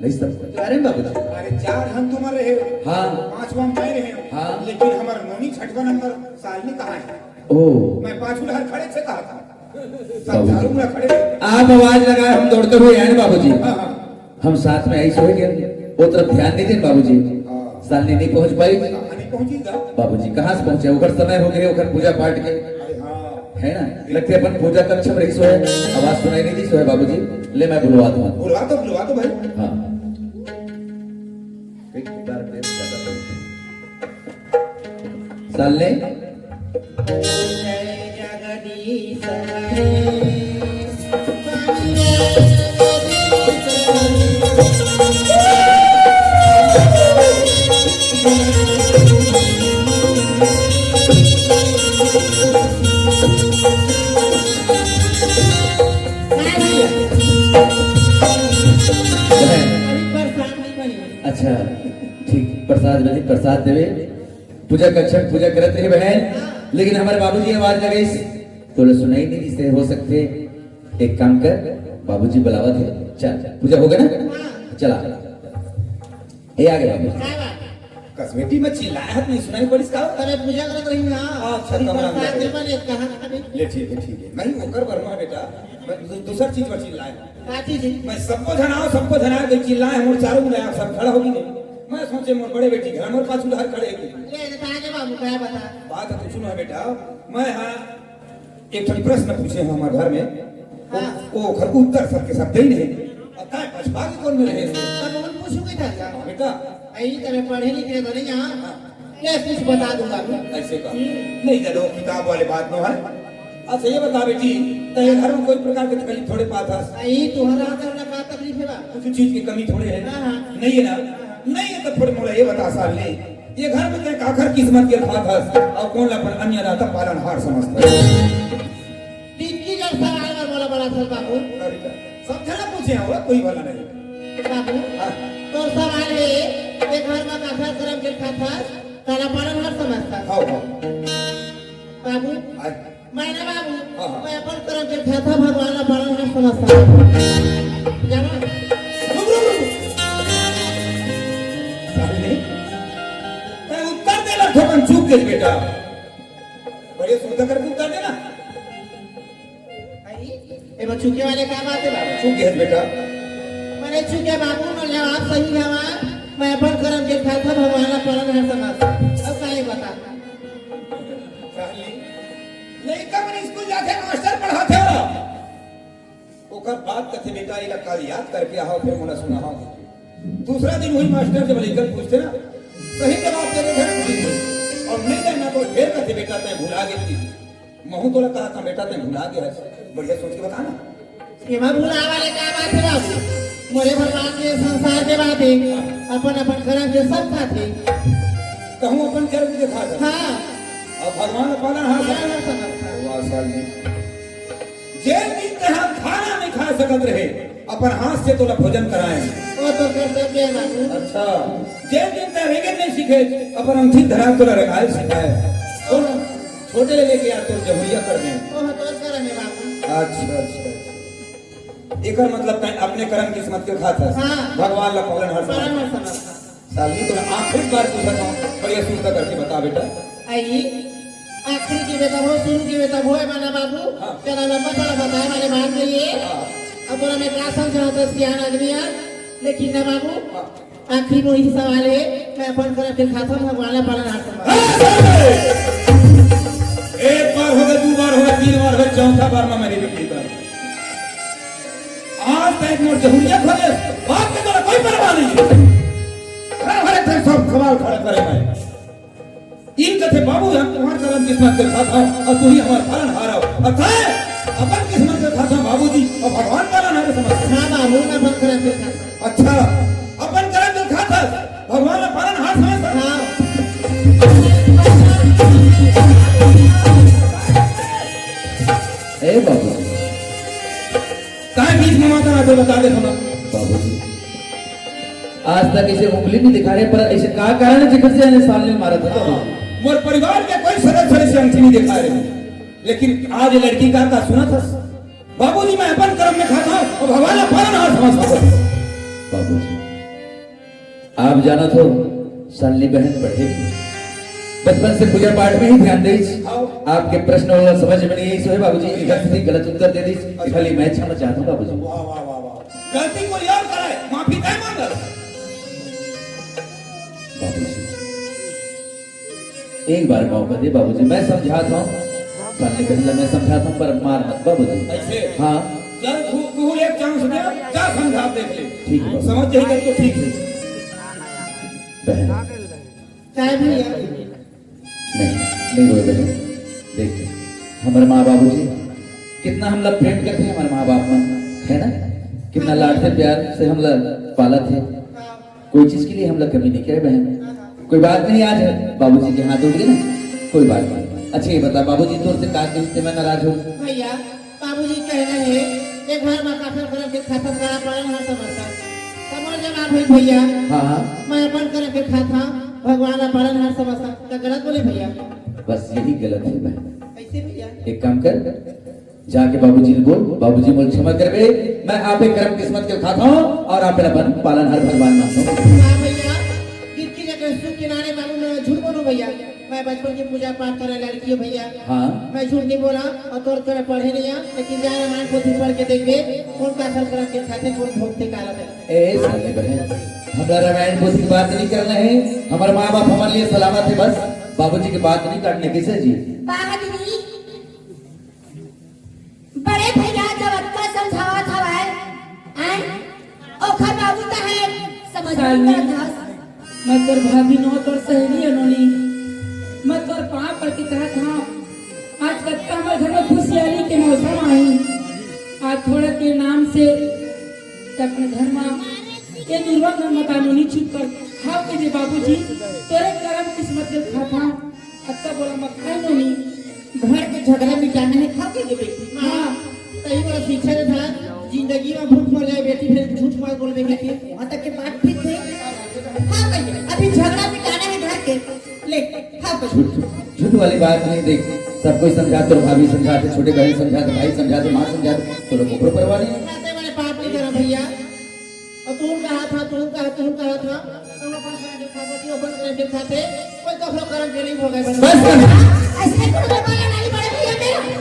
नहीं सकलाए। अरे, बाबूजी। अरे, चार झन तुमन रहे हो। हाँ। पांचवा मैं रहे हो। हाँ। लेकिन हमर नोनी छठवा नंबर सालनी कहाँ हे? ओ। मैं पाछू डहर खड़े से कहा था। सब बाबूजी। झाड़ू में खड़े रहे। आप आवाज लगाए, हम दौड़ते हुए आए ना बाबूजी। हाँ, हाँ। हम साथ में आइस होय गेन, ओ तरफ ध्यान नहीं देन बाबूजी। हाँ। सालनी नहीं पहुंच पाई। कहाँ नहीं पहुंची था? बाबूजी कहाँ से पहुंचे? ओकर समय हो गए, ओकर पूजा पाठ के। अरे हाँ। है ना? लगथे अपन पूजा कक्ष में रहिस होय, आवाज सुनाई नहीं दिस होय बाबूजी। ले मैं बुलवा दूं। बुलवा दो, बुलवा दो भाई। हाँ। एक बार प्रेम ज्यादा करो। सालनी। जय जगदीश हरे। अभी प्रसाद नहीं बनी। अच्छा, ठीक, प्रसाद नहीं, प्रसाद देवे। पूजा कक्ष में पूजा करत रहे बहन, लेकिन हमर बाबूजी आवाज लगाइस, तोला सुनाई नहीं दिस होय सकथे। एक काम कर, बाबूजी बुलावत हे, चल, पूजा होगे ना? चला, ए आगे बाबू। कस्मेटी में चिल्लाए हस, नहीं सुनाई पड़िस का? अरे पूजा करत रहिन ना। अच्छा, अभी कमरा प्रसाद में। दे बने, कहाँ खाबे? ले ठीक हे, ठीक हे। नहीं, ओकर बर मा बेटा, मैं दू-, दूसर चीज में चिल्लाए हंव। का चीज हे? मैं सबो झन आंव, सबो झन आंव के चिल्लाए हंव, मोर चारों मुड़ा आप सब खड़ा होगे। मैं सोचे मोर बड़े बेटी घर मोर पाछू डहर खड़े हे। ले, बता दे बाबू, का बता? बात हे तो सुनो हे बेटा, मैं हाँ एक ठन प्रश्न पूछे हंव हमर घर में, हाँ। ओ, ओकर उत्तर सबके सब दे नहीं। अब काय पछवा के कोन में रहे? तब हम पूछू के था क्या? हाँ बेटा। अई, तब मैं पढ़े लिखे तो नहीं हंव। हाँ। ले, कुछ बता दूंगा मैं। ऐसे का? हम्म। नहीं जानो, किताब वाले बात नो हे। अच्छा, ये बता बेटी, तैं घर में कोई प्रकार के तकलीफ थोड़े पात हस? अई, तुम्हारा घर में का तकलीफ हे बा? कुछ चीज की कमी थोड़े हे? हाँ, हाँ। नहीं हे ना? नहीं हे तो थोड़े मोला ये बता सालनी, ये घर में तैं काखर किस्मत के खात हस अउ कोन ला अपन अन्नदाता पालनहार समझत हस? टिक्की जब सवाल में बोला बड़ा सल बाबू। अरे का? सब झन पूछे हंव, कोई वाला नहीं। बाबू, हाँ। तोर सवाल हे, ये घर में काखर करम के खात हस, काला पालनहार समझत हस? हाँ, हाँ। बाबू, हाँ। मैं ना बाबू, हाँ, हाँ। मैं अपन करम के खात हंव, भगवान ला पालनहार समझत हंव। जानो? रुक, रुक, रुक। सालनी, तैं उत्तर दे ला, थोकन चूक गेस बेटा। बड़े सुविधा करके उत्तर दे ना। अई, एमा चूके वाले का बात हे बाबू? चूक गेस बेटा। मने चूके बाबू, मोर जवाब सही हवय। मैं अपन करम के खात हंव, भगवान ला पालनहार समझत हंव। अब काहे बता? सालनी, याद करके आहा, फेर मोला सुनाहा। दूसरा दिन वही मास्टर जब लइका पूछथे ना, सही जवाब दे देथे ना, ठीक हे। अउ नइ दे ना तो फेर कथे, "बेटा, तैं भुला गे।" महूं तोला कहा था, "बेटा, तैं भुला गे हस।" बढ़िया सोच के बता ना। एमा भुलाय वाले का बात हे बाबू? मोरे भगवान के संसार के बात हे, अपन अपन करम के सब खाथे। कहूं अपन करम के खाथे। हाँ। अउ भगवान अपन हाथ पालन हार समझथे। वाह साली। जेन दिन तैं खाना नइ खा सकत रहे, अपन हाथ से तोला भोजन कराएंव। ओ तो कर्तव्य हे बाबू। अच्छा, जेन दिन तैं रेंगेच नइ सीखे, अपन अंगठी धरा तोला रेंगाय सिखाएंव। छोटे ले लेके आज तोर जहुरिया कर देंव। ओ तो करम हे बाबू। अच्छा, अच्छा, अच्छा। एकर मतलब तैं अपने करम किस्मत के खाथस। हाँ। भगवान ला पालन हार समझ। पालन हार समझ। साली, तोला आखिरी बार पूछत हंव, बढ़िया सुरता करके बता बेटा। आई, आखिरी के बेटा हो, शुरू के बेटा हो, ए माना बाबू, हाँ। तेला लंबा चौड़ा बताय वाले बात नइ हे। हाँ। अब तोला मैं का समझावंव, सियान आदमी हे, लेकिन ना बाबू, हाँ। आखिरी में वही सवाल हे, मैं अपन करम के खाथंव, भगवान ला पालन हार समझ। हाँ, साली! एक बार होगे, दू बार होगे, तीन बार होगे, चौथा बार में मैं नइ बिकही। आज तक मोर जहुरिया खोले, बात के तोला कोई परवाह नइ हे। हर, हर एक ठन सब सवाल खड़ा करे मैं। इन कथे, "बाबू, हम तुम्हार करम किस्मत के खाथंव अउ तुही हमार पालन हार हव। अउ तैं अपन किस्मत के खाथस बाबूजी अउ भगवान पालन हार समझथस।" हाँ बाबू, मैं अपन करम के खाथंव। अच्छा, अपन करम के खाथस, भगवान ला पालन हार समझथस। हाँ। ए बाबू, काय बीच में माता ना तो बता दे हमें। बाबूजी, आज तक अइसे उंगली नइ दिखा रहे, पर अइसे का कारण हे जेकर से एने साल नइ मारत हे? हाँ, मोर परिवार के कोई सदस्य अइसे अंगठी नइ दिखा रहे, लेकिन आज ये लड़की का, का सुनत हस? बाबूजी, मैं अपन करम में खाथंव अउ भगवान ला पालन हार समझथंव। बाबूजी, आप जानत हो, सालनी बहन पढ़े लिखे, बचपन से पूजा पाठ में ही ध्यान देइस। हाँ। आपके प्रश्न वाला समझ में नइ आइस होही बाबूजी, गलत, गलत उत्तर दे दिस। अच्छा। खाली मैं क्षमा चाहत हंव बाबूजी। वाह, वाह, वाह, वाह। गलती कोई अउ करे, माफी तैं मांग। बाबूजी, एक बार मौका दे बाबूजी, मैं समझात हंव। सालनी बहन ला मैं समझात हंव, पर मार मत बाबूजी। अइसे? हाँ। चल, तू, तू एक chance दे, जा समझा देख ले। ठीक हे बाबू। समझ जाही तो ठीक हे। बहन। काय भैया? नहीं, नहीं रोए बहन। देख, हमर माँ बाबूजी कितना हमला प्रेम करथे, हमर माँ बाप मन, हे ना? कितना लाड से प्यार से हमला पालथे। कोई चीज के लिए हमला कमी नइ करे बहन। कोई बात नहीं, आज बाबूजी के हाथ उठ गे ना, कोई बात नहीं। अच्छा ये बता, बाबूजी तोर से का कहिस ते मैं नाराज हों? भैया, बाबूजी कहना हे, ये घर में काखर करम के खाथस, का पालन हार समझथस। त मोर जवाब हे भैया, हाँ, हाँ। मैं अपन करम के खाथंव, भगवान ला पालन हार समझथंव। त गलत बोले भैया? बस यही गलत हे बहन। कैसे भैया? एक काम कर, जाके बाबूजी ले बोल, "बाबूजी मोला क्षमा करबे, मैं आपे करम किस्मत के खाथंव अउ आपे अपन पालन हार भगवान मानथंव।" हाँ भैया, गिट्टी के सुख किनारे बाबू, मैं झूठ बोलूं भैया? मैं बचपन के पूजा पाठ करे लड़की हंव भैया। हाँ। मैं झूठ नइ बोलंव अउ तोर तरह पढ़े नइ हंव, लेकिन जा रामायण पोथी पढ़ के देखबे, कोन काखर करम के खाथे, कोन भोगथे, काला देथे। ए सालनी बहन, हमला रामायण पोथी के बात नइ करना हे, हमर माँ बाप हमर लिए सलामत हे, बस बाबूजी के बात नइ काटना हे, कइसे जी? बाबूजी, बड़े भैया जब अतका समझावत हवय, आय, ओखर बावजूद तैं समझ नइ सालनी, करत हस। मैं तोर भाभी नोहंव, तोर सहेली नोहंव। मैं तोर पाँव पड़ के कहत हंव, आज कतका हमर घर में खुशियारी के मौसम आही। आज थोड़ा के नाम से तैं अपन घर में ये दुर्बा मन मत आनोनी, चुप कर। हाँ कहिदे बाबूजी, तोरे करम किस्मत के खाथंव। अतका बोला मत खाय नोनी। घर के झगड़ा मिटाना हे, खाव कहिके बेटी। हाँ। तही वाला शिक्षा देथे, जिंदगी में भूख मर जाए बेटी, फेर झूठ मत बोलबे कहिके। वहाँ तक के बात ठीक हे। खाव कहिके, अभी झगड़ा मिटाना हे घर के। ले, खाव कहिके। झूठ, झूठ वाली बात नहीं, देख, सब कोई समझाथे, तोर भाभी समझाथे, छोटे बहन समझाथे, भाई समझाथे, माँ समझाथे, तोला एको परवाह नहीं हे। खाते वाले पाप नहीं करा भैया। अउ तुम कहा था, तुम कहा, तुम कहा था, तुम अपन करम के खाते, अपन करम के खाते, कोई कखरो करम के नहीं भोगे बस। बस कर। ऐसे तो बोलने वाला नहीं बड़े भैया मेरा।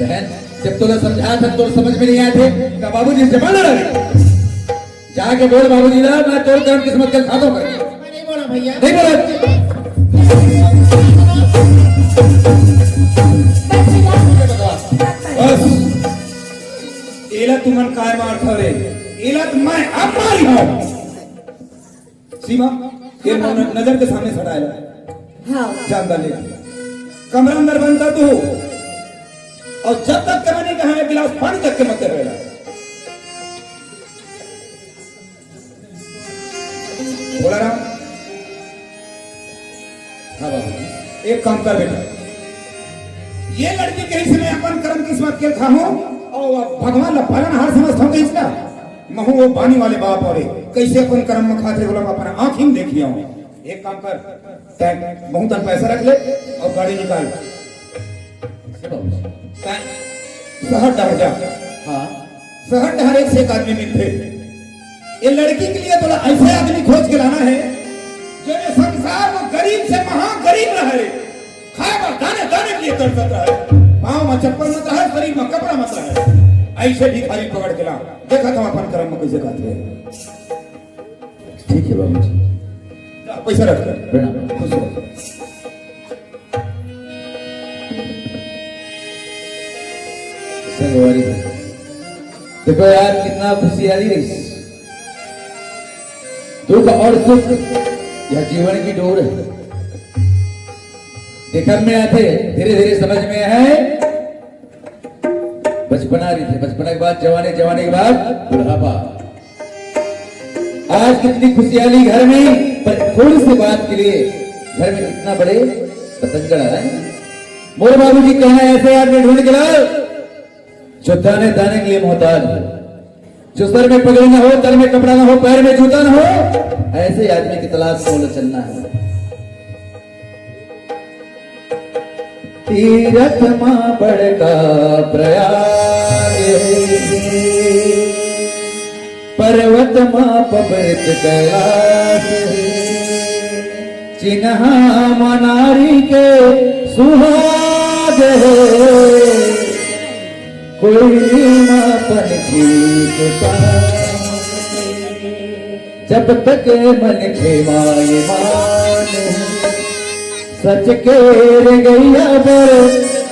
बहन, जब तोला समझाथंव, तोर समझ में नहीं आथे, त बाबूजी से मत लड़े। जाके बोल बाबूजी ला, मैं तोर करम किस्मत के खाथंव। मैं नहीं बोला भैया। नहीं बोला। बस। तुमन काय मारथव रे? एला त मैं अब मारिहौं। सीमा, ये न-, नजर के सामने से हटाए ला। हाँ। जानदार ले। कमरा अंदर बंद कर तू। अउ जब तक के मैं नइ कहँव, एक गिलास पानी तक के मत दे बेटा। बोला ना? हाँ बाबू, एक काम कर बेटा, ये लड़की के से मैं अपन करम किस्मत के खाहूँ अउ भगवान ला पालनहार समझथौं कहिस ना, महूँ वो बानी वाले बाप हँव रे, कइसे अपन करम म खाथे ओला मैं अपन आँखी म देखिहौं। एक काम कर, तैं बहुत पैसा रख ले अउ गाड़ी निकाल। से बाबूजी। तैं शहर डहर जा। हाँ। शहर डहर एक से एक आदमी मिलथे। ये लड़की के लिए तोला ऐसे आदमी खोज के लाना है, जो ये संसार म गरीब से महागरीब रहे, खाए बर दाने दाने के लिए तरसत रहे, पाँव म चप्पल मत रहे, शरीर म कपड़ा मत रहे, ऐसे भिखारी पकड़ के ला। देखत हँव अपन करम म कइसे खाथे। ठीक है बाबूजी। जा, पैसा रख। प्रणाम। खुश रहो। संगवारी हो। देखो यार, कितना खुशियाली रहिस। दुख और सुख, यह जीवन की डोर है। देखा में आथे, धीरे धीरे समझ में आए। बचपना रहिथे, बचपना के बाद जवानी, जवानी के बाद बुढ़ापा। आज कितनी खुशियाली घर में, पर थोड़ी सी बात के लिए घर में कितना बड़े बतंगड़ आ रहा है। मोर बाबूजी कहना है, ऐसे आदमी ढूंढ के लाओ जो दाने दाने के लिए मोहताज हो, जो सर में पगड़ी ना हो, तन में कपड़ा ना हो, पैर में जूता ना हो, ऐसे आदमी की तलाश में चलना है। तीरथ माँ बड़का प्रयाग हे, पर्वत माँ पबरित कैलाश हे। चिन्हा माँ नारी के सुहाग हे, कोई माँ पंछी के पास। जब तक मन खेमा ये मान, सच के रे गैया बर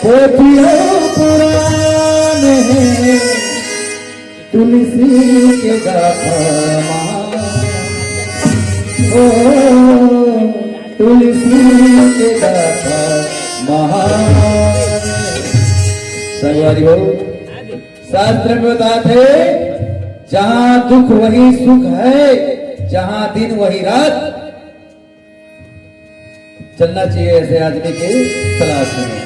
पोथियो पुरान हे। तुलसी के गाथा महान, ओ, तुलसी के गाथा महान। संगवारी हो, शास्त्र में बताथे, जहाँ दुख वही सुख है, जहाँ दिन वही रात। चलना चाहिए ऐसे आदमी के तलाश में।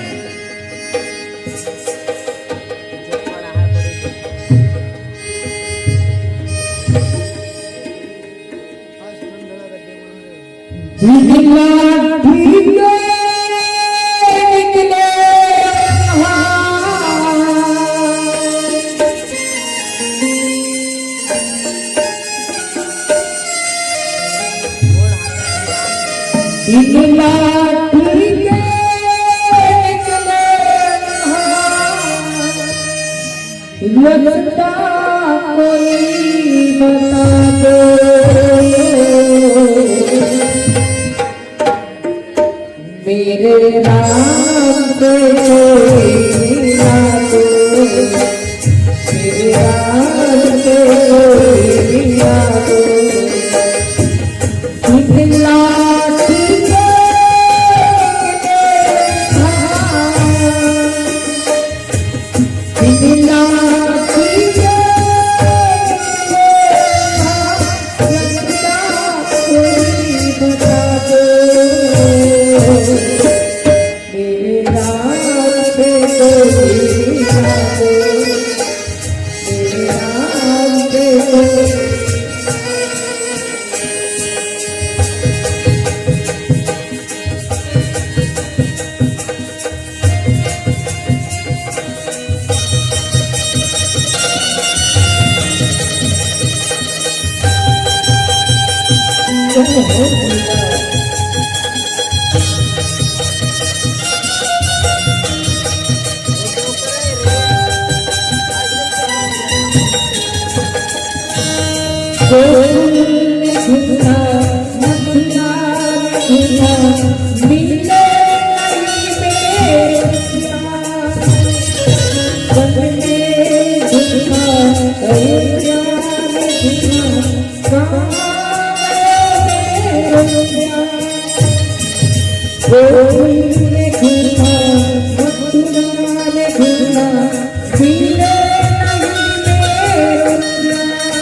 लाठी के निकले इन लाठी के निकले रस्ता कोई बता दो। मेरे राम से मिला दो, मेरे राम से मिला दो। मिला दो। गोकुल में घूमा, मथुरा में घूमा, मिले नहीं मेरो प्यार।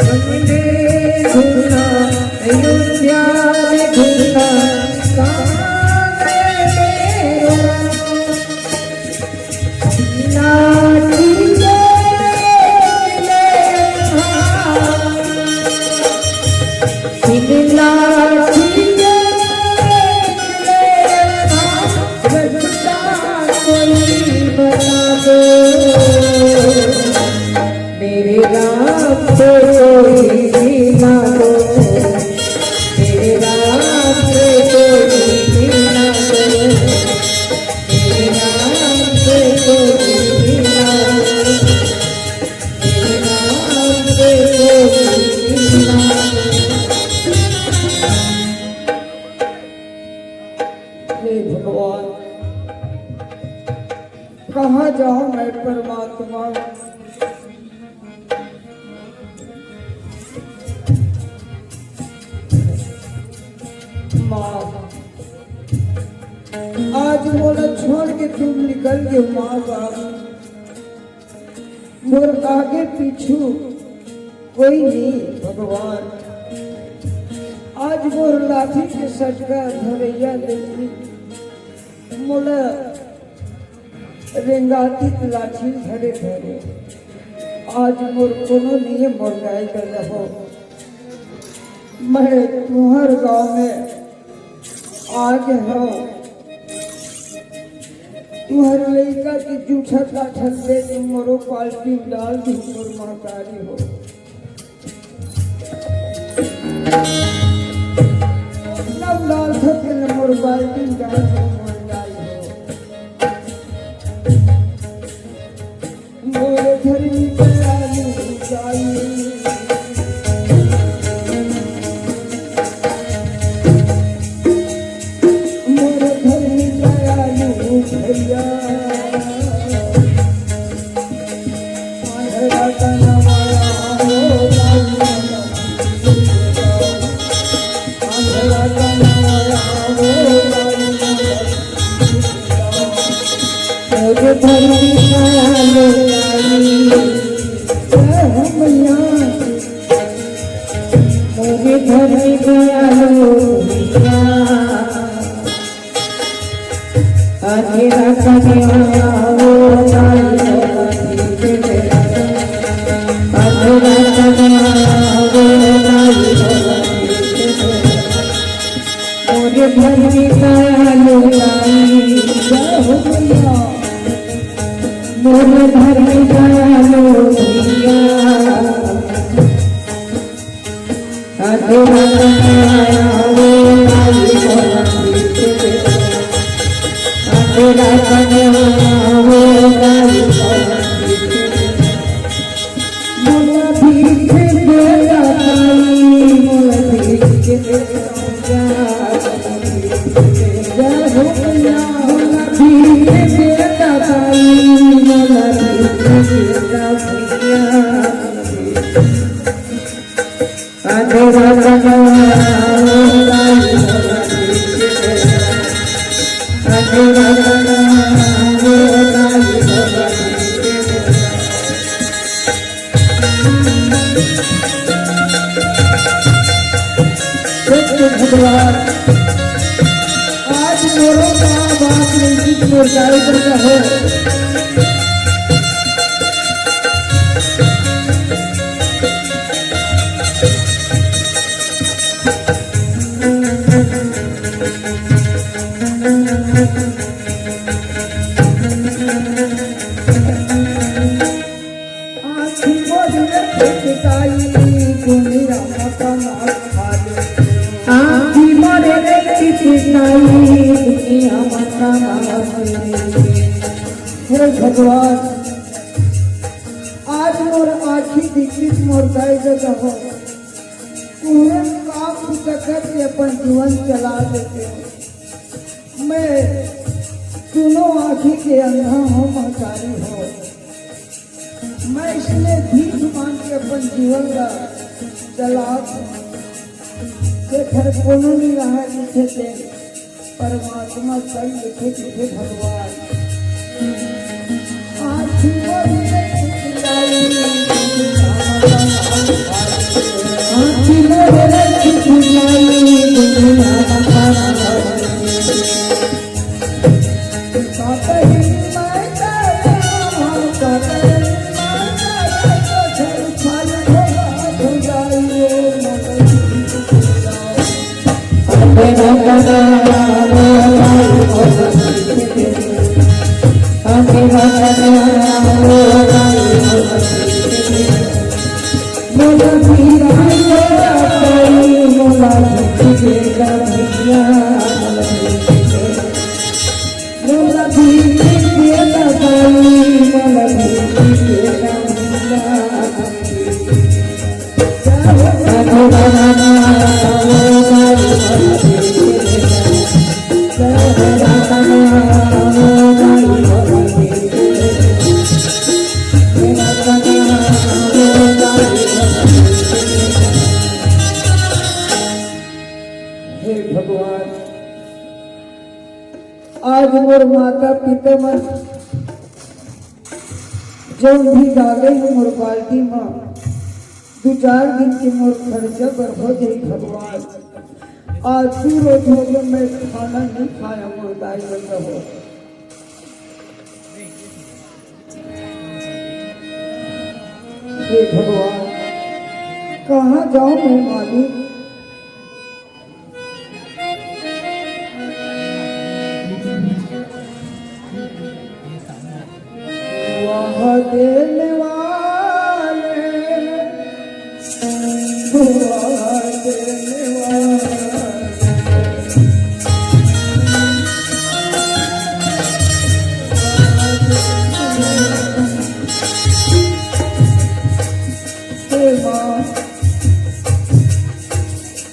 वन में घूमा, अयोध्या में घूमा, कहाँ गए मेरो राम? लाठी ले, ले, हाँ। लाठी ले, ले, हाँ। रस्ता कोई बता दो। मेरे राम से कोई मिला दो, मेरे राम से कोई मिला दो, मेरे राम से कोई मिला दो, मेरे राम से कोई मिला दो। हे भगवान, कहाँ जाऊं मैं परमात्मा? माँ, आज मोला छोड़ के तुम निकल गए माँ बाप, मोर आगे पीछू कोई नहीं भगवान। आज मोर लाठी के सटका धरैया लेके मोला रेंगातिस लाठी धरे धरे। आज मोर कोनो नहीं है, मोर गाय का लहो। मैं तुहर गांव में आ गे हव। तुहर लइका के जूठा काठा दे के मोरो बाल्टी में डाल दे, मोर महतारी हो। नव लाल थके न मोर बाल्टी डाल दो मोर गाय हो। मोर धरमी दयालु गाय। मोर धरमी दयालु भैया। भगवान, आज मोरो माँ बाप नहीं, मोर गाय पर कहो। हे भगवान, आज मोर आँखी दिखिस, मोर दाई ददा हो, तुहरे काम के चक्कर में अपन जीवन चला देते हो। मैं दोनों आँखी के अंधा हूँ महतारी हो, मैं इसलिए भीख मांग के अपन जीवन का चलावत हूँ। जेकर कोनो नहीं रहा जिसे दे, परमात्मा संग सुख हे भगवान। आँखी मोर नहीं छुपाई, दुनिया में आँखी मोर नहीं छुपाई, दुनिया में हे भगवान, आज मोर माता पिता मन जौन भी डाले हे मोर बाल्टी म, दू चार दिन के मोर खर्चा बर हो जाई भगवान। आज दू रोज हो गए, मैं खाना नहीं खाया, मोर दाई बच्चा हो। हे भगवान, कहाँ जाऊं मैं मालिक? वहाँ देने वाले, वहाँ देने वाले। हे माँ,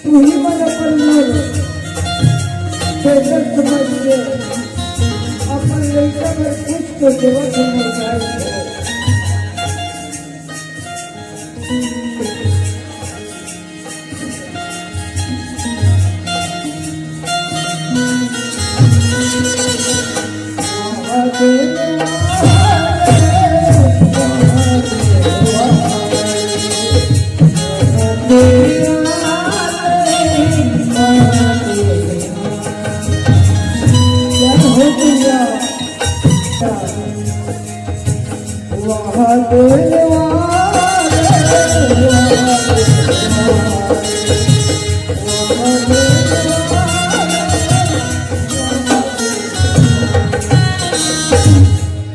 तुही मन अपन मोर बेटा समझ के अपन लइका बर कुछ तो देवत हे मोर दाई हो।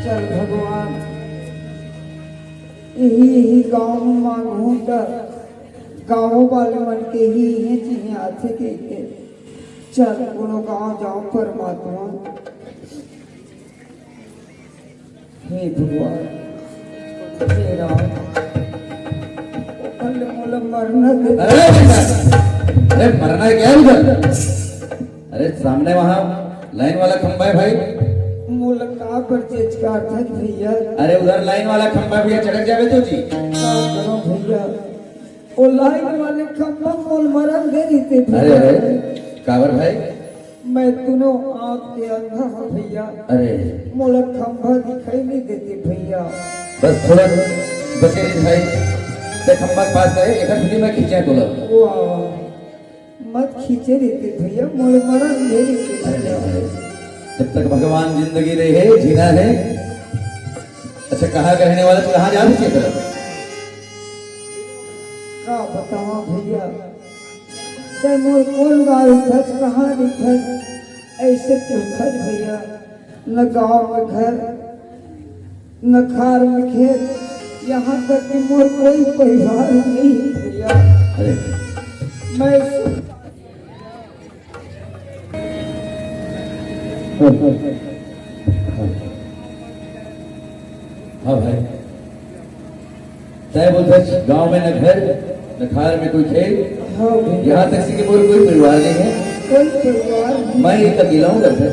चल भगवान, यही यही गांव में मांगहूं त गांव वाले मन के ही इहे चिन्हे आथे कहिके। चल कोनो गांव जांव परमात्मा। हे भगवान, हे राम, ओकर ले मोला मरना दे। अरे बेटा, अरे मरना है क्या उधर? अरे सामने वहाँ लाइन वाला खंभा है भाई। मोला का पर चेचकार था भैया। अरे उधर लाइन वाला खंभा भैया, चढ़क जावे तो जी। का करो भैया, ओ लाइन वाले खंभा मोल मरन दे देते अरे भैया। अरे, काबर भाई? मैं दोनों आँख के अंधा हूँ भैया। अरे। मोला खंभा दिखाई नहीं देते भैया। बस थोड़ा बचे रही भाई, ते खंभा के पास रहे, एक हाथ में खींचे तोला। वाह, वाह। मत खींचे रहते भैया, मोला मरन दे रहते अरे भैया। भाई, जब तक भगवान जिंदगी रहे, जीना है। अच्छा, कहाँ का रहने वाला, तू कहाँ जा रही है तरफ? का बतावा भैया, ते मोर कोन गाँव रिथस, कहाँ रिथस, ऐसे पूछत भैया, न गाँव में घर, न खार में खेत, यहाँ तक कि मोर कोई परिवार नहीं है भैया। अरे। मैं हाँ भाई, तय बोलथस गांव में न घर, न खार में कोई खेत, हाँ भैया। यहाँ तक से कि मोर कोई परिवार नहीं है। कोई परिवार नहीं। मैं एक अकेला हूँ घर पे।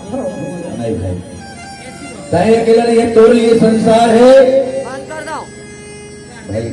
हाँ भैया। नहीं भाई, तय अकेला नहीं है, तोर लिए संसार है। बंद कर दो। भाई,